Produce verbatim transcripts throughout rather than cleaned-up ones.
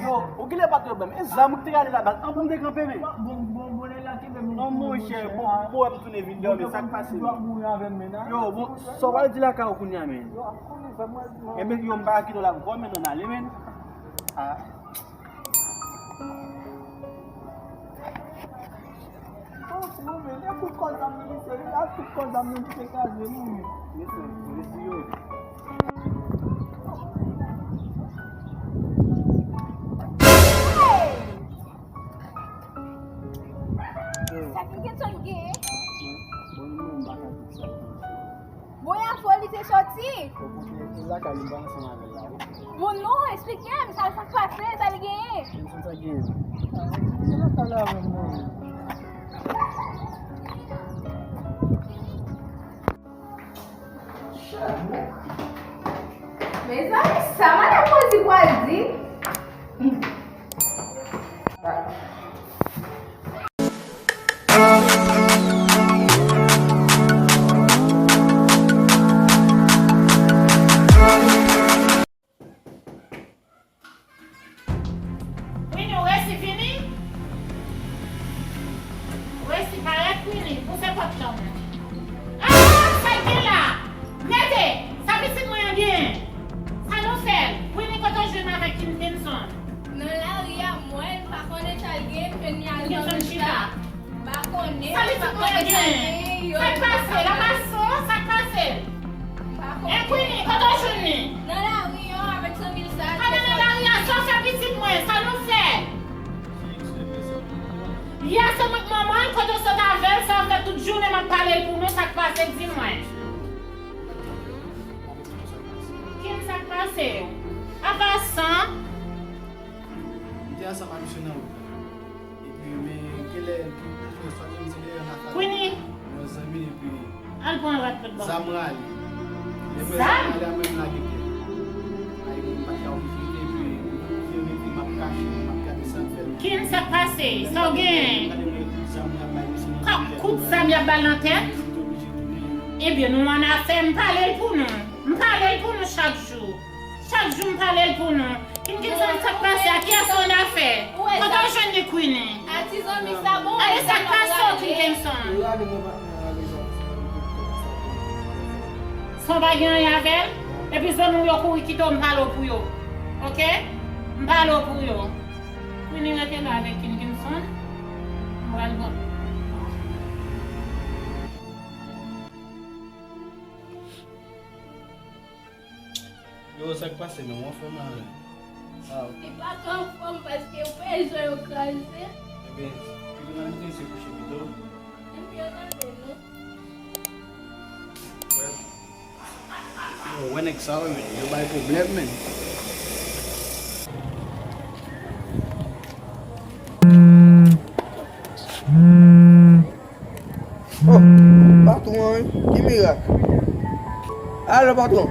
Yo, ou genlè pa t wè ban m. E zam ou ki te gade la, bal an pou m te kanpe, men. An monchè, bon, bon, wè m tounen vin dòmi, sa k pase, men? Yo, bon, sa w pral di lakay ou kounye a, men? Enben, yo, m pa kite w la ankò, men, ann ale, men. Ah. Bon, bon, men, e pou kò zam nan, mesye, e pou kò zam nan ki te kraze nou, men. Mesye, mesye yo. Hey! Sa ki gen son gen? Bon, nou, m pa ka di sa. Bon, e a foli te soti. Okontrè, e lakay li m pa ansanm avè l la, wi. Bon, non, esplike m, sa, sa k pase, sa li genyen? Jameson, sa genyen? Ah, li lakay la avè m, non. Mezanmi, sa madan Rosie pral di? Queenie, ou resi vini? Ou resi parèt, Queenie, pouse pòt lan. Ah, sa l gen la? Mete, sa pitit mwen an gen? Sa nou fè l? Queenie, kote w jwenn avèk Kinkinson? Nan lari a, mwen, m pa konnen sa l gen, m jwenn li al nan chita. M pa konnen, m pa konnen sa l gen. Sa k pase? L ap al son? Sa k pase? M pa konnen. E Queenie, kote w jwenn li? Nan lari an, avèk zanmi l sa. Pandan nan lari a, sa w fè pitit mwen? Sa nou fè? Yè se mwen k manman l, kote w sot avè l, sa w fè tout jounen m ap pale l pou nou, sa k pase, di mwen. Kin, sa k pase? Apa san? M te ansanm ak misye nan wout la. Epi, men, kilè, kilè, swa di m se dèyè nan kay yon zanmi, epi al pran rad pou l ban m. Zam rale. Lè mwen zam rale a, mwen m lage tè. Ay, mwen pa t ka oblije rete, epi m oblije rete, m ap kache, m ap gade sa k fèt. Kin, sa k pase? Sa w genyen? Gade mwen, kout zam y ap bay misye nan tèt. Kout zam y ap ba l nan tèt? Ebyen, nou annafè, m pale l pou nou. M pale l pou nou chak jou. Chak jou m pale l pou nou. Kinkinson, sa k pase a? Kiyès ou annafè? Kote w jwenn li, Queenie? Ale, sa k pase w, Kinkinson? San w pa gen anyen avè l? Epi zanmi w yo kouri kite w, m pale w pou yo. Oke? M pale w pou yo. Queenie rete la avèk Kinkinson. M pral ban. Yo, sa k pase menm? Ou anfòm la menm? Ah, ok. Li pa ka anfòm paske yo peze, yo kraze. Ebyen, pito n al mete misye kouche pito. Ebyen, ann ale non. Yo, wè nèg sa yo, men. Yo bay pwoblèm, men. Oh, patwon an, wi. Ki mirak? Alo, patwon.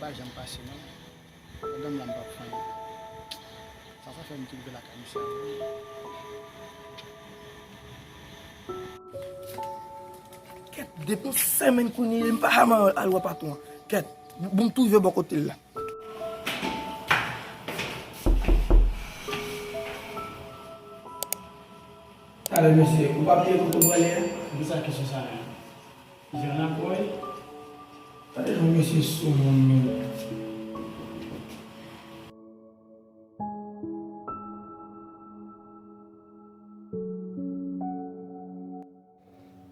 Pa janm pase non. Pandan m la m p ap fè anyen. Sa sa fè m tou rive lakay misye a. Kèt, depi yon semèn kounye a m pa janm al wè patwon an. Kèt, bon m tou rive bò kote l la. Talè mesye, ou pa bliye kote w prale a? Kisa kesyon sa menm? Jan n ap wè. Gade jan mesye sou moun yo.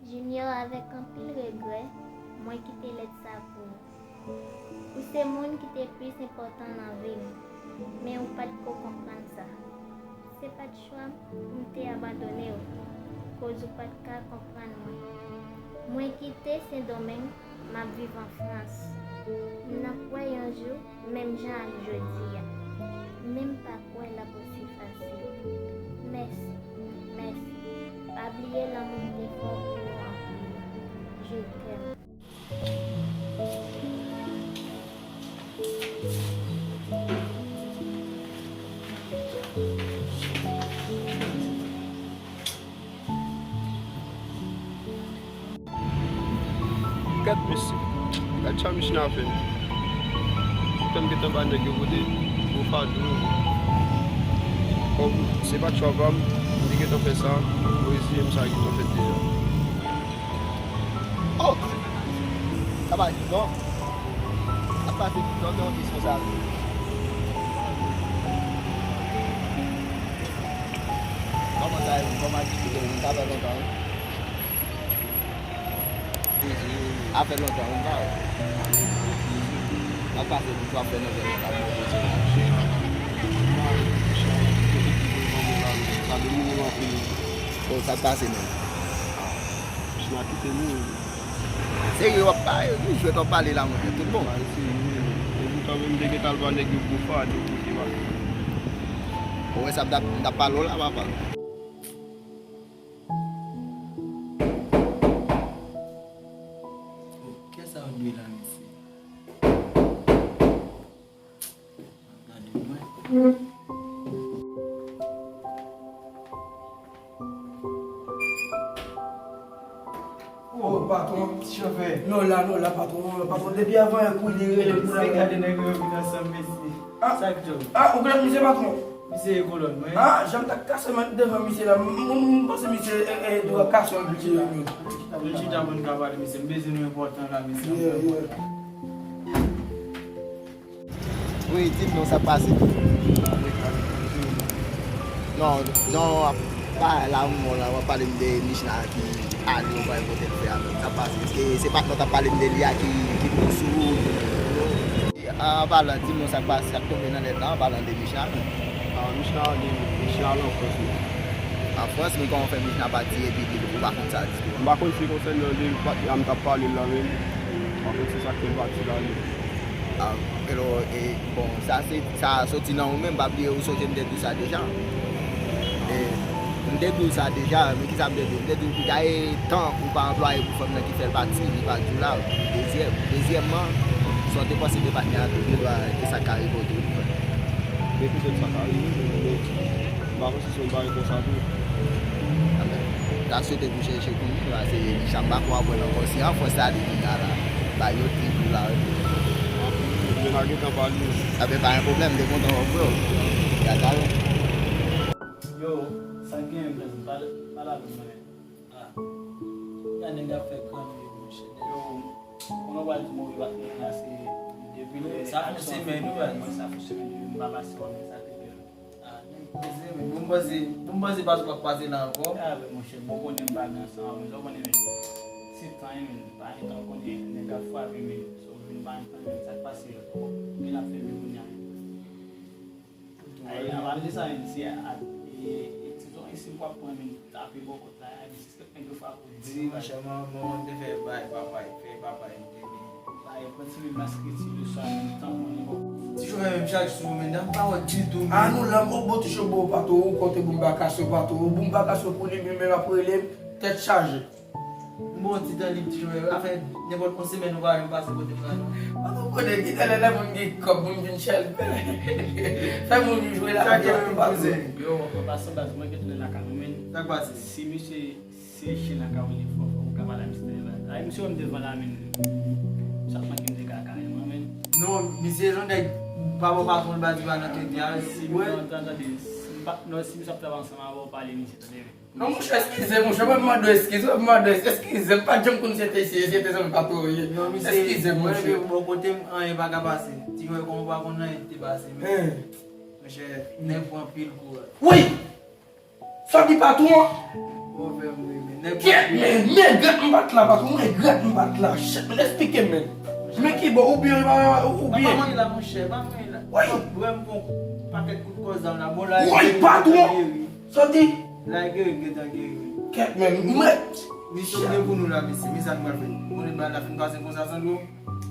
Junior, avèk anpil regrè, mwen kite lèt sa pou ou. Ou se moun ki te plis enpòtan nan vi m, men ou pa t ko konprann sa. Se pa t chwa m pou m te abandone w, koz ou pa t ka konprann mwen. Mwen kite Sendomeng, m ap viv an Frans. N ap wè yon jou, menm jan ak jodi a. Men m pa kwè l ap osi fasil. Mèsi, mèsi. Pa bliye lanmou m te fè w pou ou anpil. Je t'aime. Gad mesye, gad sa machin nan fè m. Poutan m gentan ba nèg yo kote gwo fado. Kòm se pa t chwa pa m, m te gentan fè sa, m reziye m, sa gentan fèt deja. Oh! Sa pa di non. Sa pase di non, non, kesyon sa. Kòman sa ye? Kòman aktivite yo? Sa fè lontan wi. A fè lontan wi, m pa wè. Sa pase di w ap fè nan zòn nan, sa mwen bezwen la. Sa domine m anpil. Bon, sa pase menm? Machin nan kite m wi. Serye w ap pale, wi, jwèt w ap pale la, monchè, tout bon. Epi kanmenm, m te gentan al ba nèg yo gwo fado kote, pa. Ou wè sa m t ap, m t ap pale w la, papa. Kiyès sa yo dwe la, mesye? Gade mwen. Oh, patwon, ti chofè. Nou la, nou la, patwon, patwon. Depi avan yè kou li rele m pou la. Se gade nèg yo vin ansanm, mesye. Ah, sa k djòb? Ah, ou konn misye, patwon? Misye e kolòn mwen. Ah, janm t ap kase men devan misye la. M, m, m panse misye, e, e, dwe kase yon piti. Nou chita pou n ka pale, mesye. M bezwen nou enpòtan la, mesye. Yeah, yeah. Wi, di m non, sa k pase? Non, jan w ap bay la, m la, w ap pale m de Michna ki ale, ou pa kote l fè a menm. Sa k pase? Èske se patnè w t ap pale m de li a ki, ki pran sou ou? An palan, di m non, sa k pase, sa k tonbe nan lèt la, an palan de Michna menm. Ah, Michna ale, Michna ale an Frans menm. An Frans, men kòman fè Michna pati epi li, ou pa konn sa ditou? M pa konn si konsènan de patnè a m t ap pale l la menm. M pa konn si sa k fè l pati la menm. Ah, alò, e, bon, sa se, sa soti nan ou menm, pa bliye ou sonje m te di w sa deja. E, m te di w sa deja, men kisa m te di w? M te di w, gade tan ou pa anplwaye pou fanm nan ki fè l pati, li pa di w la. Dezyèm, dezyèmman, sa w te panse de patnè a tou, gendwa e sa k ka rive w tou. Men poutèt sa ka rive, men m pa panse se yon bagay konsa tou. Anben, ta swete pou chèche kounye a, se Michna m pa kwè w ap wè l ankò. Si an Frans sa li vin la, la, bay yo ti jou la. Anpil, men m a gentan pale. Anben, pa gen pwoblèm, m te kontan wè w, bro. Ya talè. Yo, sa k genyen, blèz, pale, pale avè m, mwen. Ah. Gade nèg ap fè grann wi, monchè. Yo, konnen w pral di move patnè la se depi lè sa fè yon semèn wi, mwen sa fè yon semèn depi m pa pase wè men sa te bèl. Ah, nèg poze men, bon m panse, bon m panse pa t ap pase la ankò. Ah, men monchè, bon konnen m pa gen ansanm avè w, sa w konnen men. Se tan wi men, pa gen tan w konnen nèg ap frape men, so vin pa gen tan men, sa k pase la? Vin ap fè men kounye a. Ay, an pale de sa menm, se ak, e, e, ti zòn isi w ap pran menm tape bò kòt la, e, disrespèk nèg yo frape w di. Wi, monchè, man, man, te fè bay papay, fè papay, m te byen. Bay, pran ti men maske ti le swa menm tan konnen bò. Ti chofè menm chak jou, men, nan pa wè ditou, men. Ah, nou la, bon, bon, ti chofè, bon, patwon, ou konte boum bakasyon, patwon, ou boum bakasyon pou li, men, men, ap rele m, tèt chaje. M bon ti tan lib ti jwe. Afè nenpòt yon semèn ou pa janm pase kote m nan non. Patwon konnen ki talè nan moun gen kòb moun vin chèlbè. Fè moun vin jwe la. Sa ki vin poze. Yo, an pasan baz, mwen gen tounen lakay mwen, men. Sa k pase? Si misye, si chen lakay ou li fò, fò ou ka pale a misye telefòn. Ay, misye wè m devan la, men. Sa k manke m te ka kare mwen, men. Non, misye yon nèg pa bon patwon l baz li pa nan tete a. Si mwen tande, si m pa, non, si misye ap travay ansanm avè w, pale misye tande, men. Non, monchè, eskize, monchè, mwen mande w eskiz, mwen mande w eskiz, eskize, m pa t janm konn se te, se, se te zanmi patwon w ye. Non, misye, eskize, mwen, monchè. Bò kote m, anyen pa ka pase. Ti jwè, kòman w pa konn anyen ki te pase, men. Monchè, nèg pran anpil kouraj. Wi! Sa di patwon an? Move m wi, men nèg pran anpil. Kyèt, men, men, grèt m pa t la, patwon, men, grèt m pa t la. Shit, men, eksplike m, men. Men ki bò, oubyen, oubyen. Pa manyen la, monchè, pa manyen la. Wi! Wè m pran pakèt kout kò zam la, bon, la, wi, patwon! Sa w di? La, l geri, gentan geri. Kèt, men, mwen. Misyon gen pou nou la, mesye. Men sa nou pral fè. Konnen bagay la fin pase konsa, san dlo.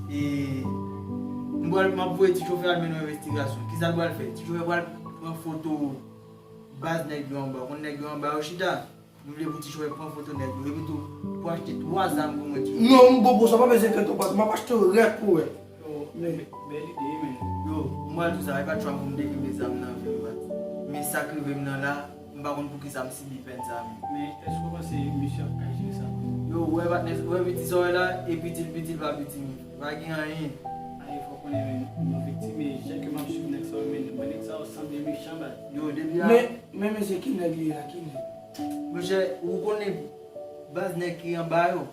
E, nou pral, m ap voye ti chofè al mennen yon envestigasyon. Kisa l pral fè? Ti chofè pral pran foto baz nèg yo anba. Ou konn nèg yo anba yo chita. M vle pou ti chofè pran foto nèg yo. Epi tou, pou achte twa zam pou mwen, ti chofè. Non, m bon pou sa, pa bezwen enkyete w, patwon. M ap achte yo rèd pou wè. Yo, men, bèl ide, men. Yo, m pral di w sa, e pa t chwa m pou m te kenbe zam nan, men, men sa k rive m nan la, m pa konn poukisa m sibi pèn sa, men. Men, èske w panse misye ap ka jere sa? Yo, ou wè, patnè, ou wè piti sa w wè la, e piti l piti, l pa piti, men. Pa gen anyen. Aye, fò w konnen, men, nou viktim, e jan ke m ap swiv nèg sa yo, men, mwen, nèg sa yo sanble mechan, baz. Yo, depi a. Men, men, mesye, ki nèg li ye la, ki nèg? Monchè, ou konnen baz nèg ki anba yo?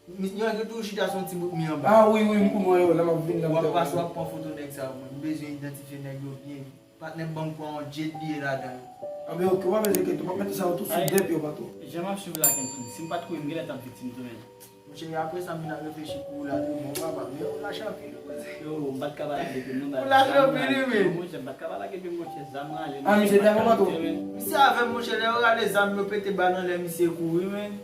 Mis-, nèg yo toujou chita sou yon ti bout mi anba. Ah, wi, wi, m konn wè yo, lè m ap vin la, m te wè yo. W ap pase, w ap pran foto nèg sa yo, mwen. M bezwen idantifye nèg yo byen. Patnè bank pran yon jet li ye ladan yo. Anben, oke, w pa bezwen enkyete w, m ap mete sa yo tout sou dèp yo, patwon. Jan m ap swiv la, Kenson, si m pa t kouri, m genlè t ap viktim tou, men. Monchè, apre sa, m vin ap reflechi pou ou la, tou, bon, papa, men ou lach anpil, wi. Yo, m pa t ka pa lage pye m, non, baz. Ou lach anpil, wi, men. Monchè, m pa t ka pa lage pye m, monchè, zam rale. Ah, misye te avè w, patwon? Misye avè m, monchè, lè yo rale zam, yo pete bal anlè, misye kouri, men.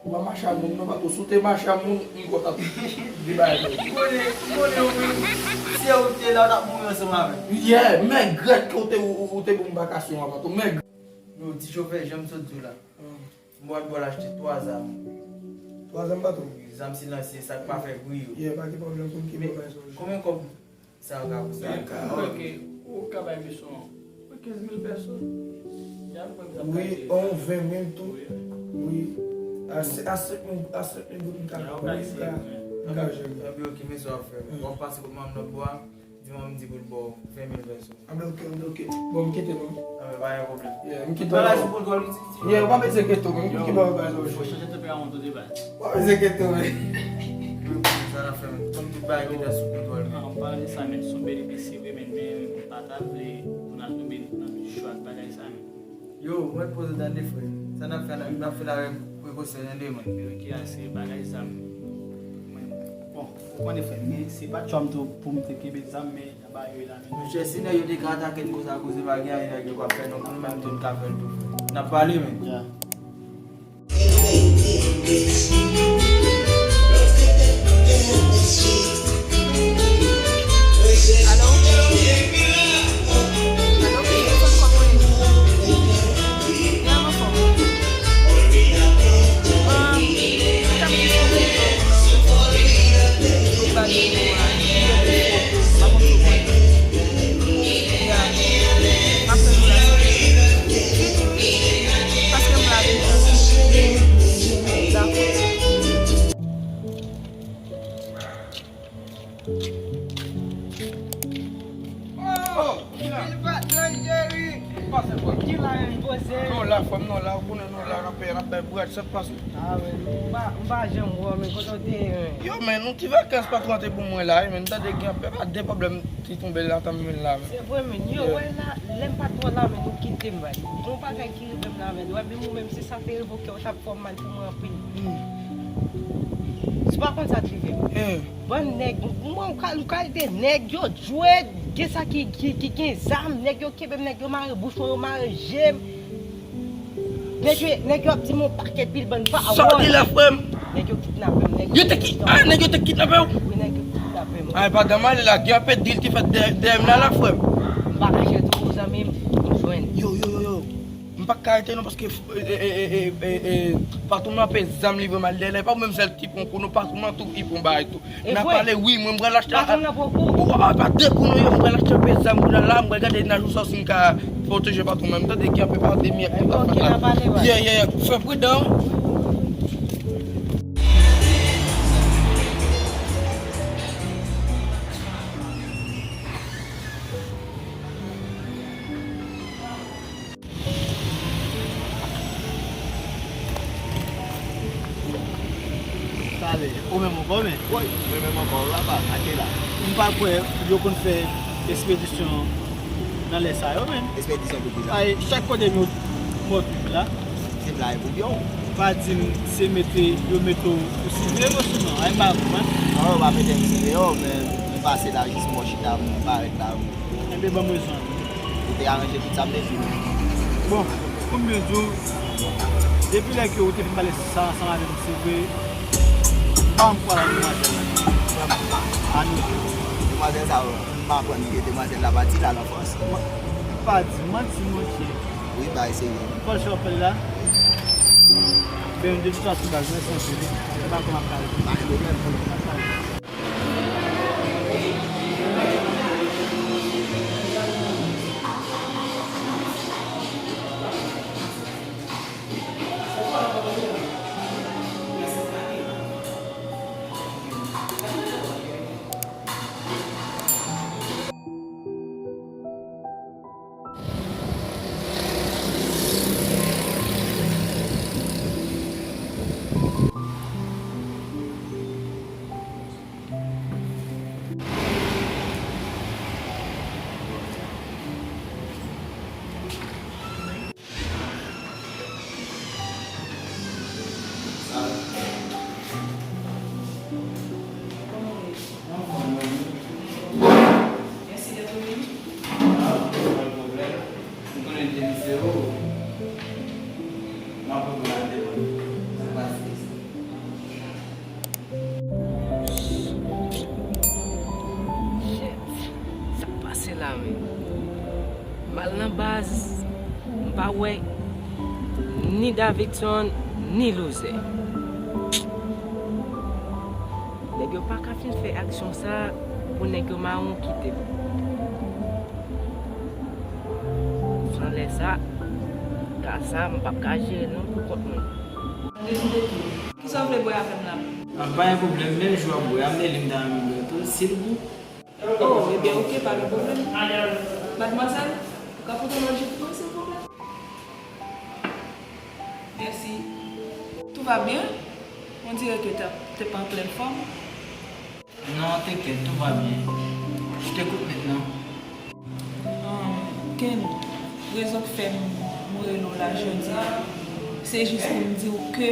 Ou pa mache a moun, non, patwon. Si w te mache a moun, m konn t ap di bagay sa yo. M konnen, m konnen ou menm, si se ou te la, w t ap mouri ansanm avè m. Yeah, men grèt ke w te, ou, ou te pou m vakasyon an, patwon. Men. Yo, ti chofè, jan m sot di w la. M pral ba w achte twa zam. Twa zam, patwon? Zam silansye, sa k pa fè bri yo. Yeah, pa gen pwoblèm, pou m kenbe bagay sa yo. Konbyen kòb? Sa yo ka pou sa. Ou kwè ke ou ka bay misyon pou kenz mil pèso? Wi, on ven mil tou. Wi. A se-, a senk mil, a senk mil goud m ka, m ka, m ka jwenn. Anben, oke, men sa w ap fè. W ap pase kot manm lòt bò a, di manm di pou l ba w ven mil pèso. Anben, oke, anben, oke. Bon, m kite nou. Anben, pa gen pwoblèm. Yeah, m kite nou. Bagay sou kontwòl, wi, ti, ti. Yeah, ou pa bezwen enkyete w, men m ki ba w bagay sa yo. Fò chanje tanperaman tou de baz. Ou pa bezwen enkyete w, men. Sa n ap fè, men. Kòm tout bagay gentan sou kontwòl, men. An palan de sa, men, se yon bèl episi, wi, men, men, m pa ta vle pou n al tonbe nan men chwa ak bagay sa, men. Yo, mwen poze tande, frè. Sa n ap fè la, n ap fè l avèk prekosyon, tande, mwen. Men, oke, ase bagay sa, men. Mwen, bon, ou konnen, frè, men se pa tchwa m tou pou m te kenbe zam, men Monchè, si nèg yo te ka atake n konsa, koze pa gen anyen nèg yo p ap fè non, pou nou menm tou n ka fè l tou. N ap pale, men. Alo? Alo, wi, telefòn kòb mwen. Gen anfòm. Oh! Vin pa t nan jeri. Pase, frè. Ki la, men, poze. Nou la, frè m, nou la, ou konnen nou la, n ap fè, n ap bay brad, sa k pase. Ah, men, m pa, m pa janm wè w, men, kote w te ye, men? Yo, men, yon ti vakans patwon te pou mwen la, wi, men, m tande gen anpil, pa de pwoblèm ki tonbe la, tanmen la, men. Se vre, men, yo, wè la, lè m pa t wè w la, men, ou kite m, bay. Bon bagay ki rive m la, men, wè, menm ou menm, se sa te revoke w, t ap fè w mal pou mwen anpil. Hmm. Si w pa konn sa t rive m. Hmm. Bann nèg, mwen, ou ka, ou ka ede nèg yo, jwe, gen sa ki, ki, ki gen zam, nèg yo kenbe m, nèg yo mare bouch mwen, yo mare je m. Nèg yo, nèg yo ap di m yon pakèt pil bann pawòl. Sa w di la, frè m? Nèg yo kidnape m, nèg yo. Yo te ki-, ah, nèg yo te kidnape w? Wi, nèg yo kidnape m. Ah, e pa granm ale la, gen anpil dil ki fèt dèyè, dèyè m la, la, frè m. M pa ka jere tou, zanmi m, m jwenn. Yo, yo, yo, yo. M pa ka rete non, paske e, e, e, e, e, e, patwon nan peze zam li voye m al dèyè. E pa ou menm sèl ki pran kou non, patwon nan tou li pran bagay tou. E vre? N a pale wi, mwen m pral achte. Patwon nan pran kou? Ou a pa de kou non, yo m pral achte peze zam kounye a la, m pral gade nan jou sa si m ka pwoteje patwon mwen. M tande gen anpil pandemi ak tout afè la. Ok, n a pale, bye. Yeah, yeah, yeah. Fè pridan. Talè, ou menm ankò, men. Woy, mwen menm ankò, la pa, ake la. M pa kwè yo konn fè ekspedisyon nan lè sa yo, men. Ekspedisyon pou kisa? Ay, chak kote nou mòt la. Se blayi pou byen. Pa di m se mete, yo mete w sou deyò sou non, ay, m pa konprann. Non, yo pa mete m sou deyò, men m pase la jis mò chita, m parèt la. Enben, ban mwen zòn. Ou te aranje tout sa m te di w. Bon, pou m byen di w, depi lè ke ou te fin pale sa ansanm avè m, se vre, m pa janm kwè nan demwazèl la. Vrèman pa. Annik. Demwazèl sa yo, m aprann ke demwazèl la pati la nan Frans. Pa di manti, monchè. Wi, bay serye. Fò l chofè la. Ben, de tout fason, baz, mwen santi li. Se pa kòman ap pale. Pa gen pwoblèm. Mèsi dèt vini. Ah, pa gen pwoblèm. M konnen l te vin se ou. M ap pran pou l al devan. Sa pase. Shit. Sa k pase la menm? M al nan baz, m pa wè ni Davidson, ni Louzè. Nèg yo pa ka fin fè aksyon sa pou nèg yo mawon kite m. San lè sa, ka sa, m p ap ka jere l non pou kont mwen. Kisa w vle bwè avè m la? Ah, pa gen pwoblèm, menm jan w ap bwè a, m te li m ta renmen bwè tou, silvouplè. Oh, ebyen, oke, pa gen pwoblèm. Madmwazèl, ou ka pote yon lòt ji pou mwen, silvouplè? Mèsi. Tout va bien? On dirait que t'as, t'es pas en pleine forme. Non, t'inquiète, tout va bien. Je t'écoute maintenant. Ah, Ken, rezon k fè m, m rele w la jodi a, se jis pou m di w ke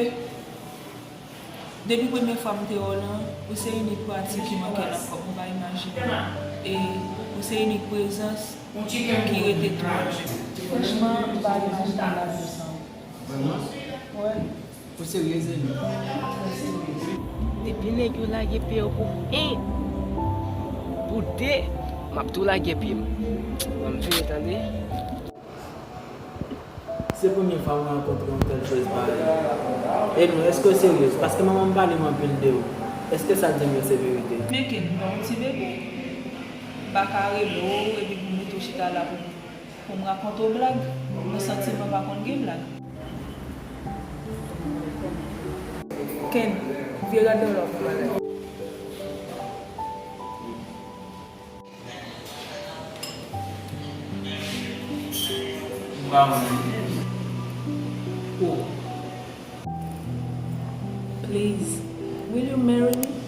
depi premye fwa m te wè w lan, ou se inik pati ki manke nan kò m, ou pa imajine. E ou se inik prezans ki rete tou. Franchman, m pa imajine m ap viv san ou. Vrèman? Wi. Ou serye, Zeni? Depi nèg yo lage pye yo pou en, pou de, m ap tou lage pye m. Ban m vini, tande. Se premye fwa mwen rankontre yon tèl choz parèy. E nou, èske w seryez? Paske manman m pale m anpil de ou. Èske sa w di m yo se verite? Men Ken, m pa yon ti bebe. M pa ka rele w epi pou m mete w chita la pou, pou m rakonte w blag. Mwen santiman pa konn gen blag. Ken, vye gade w la pou bagay. Please, will you marry me?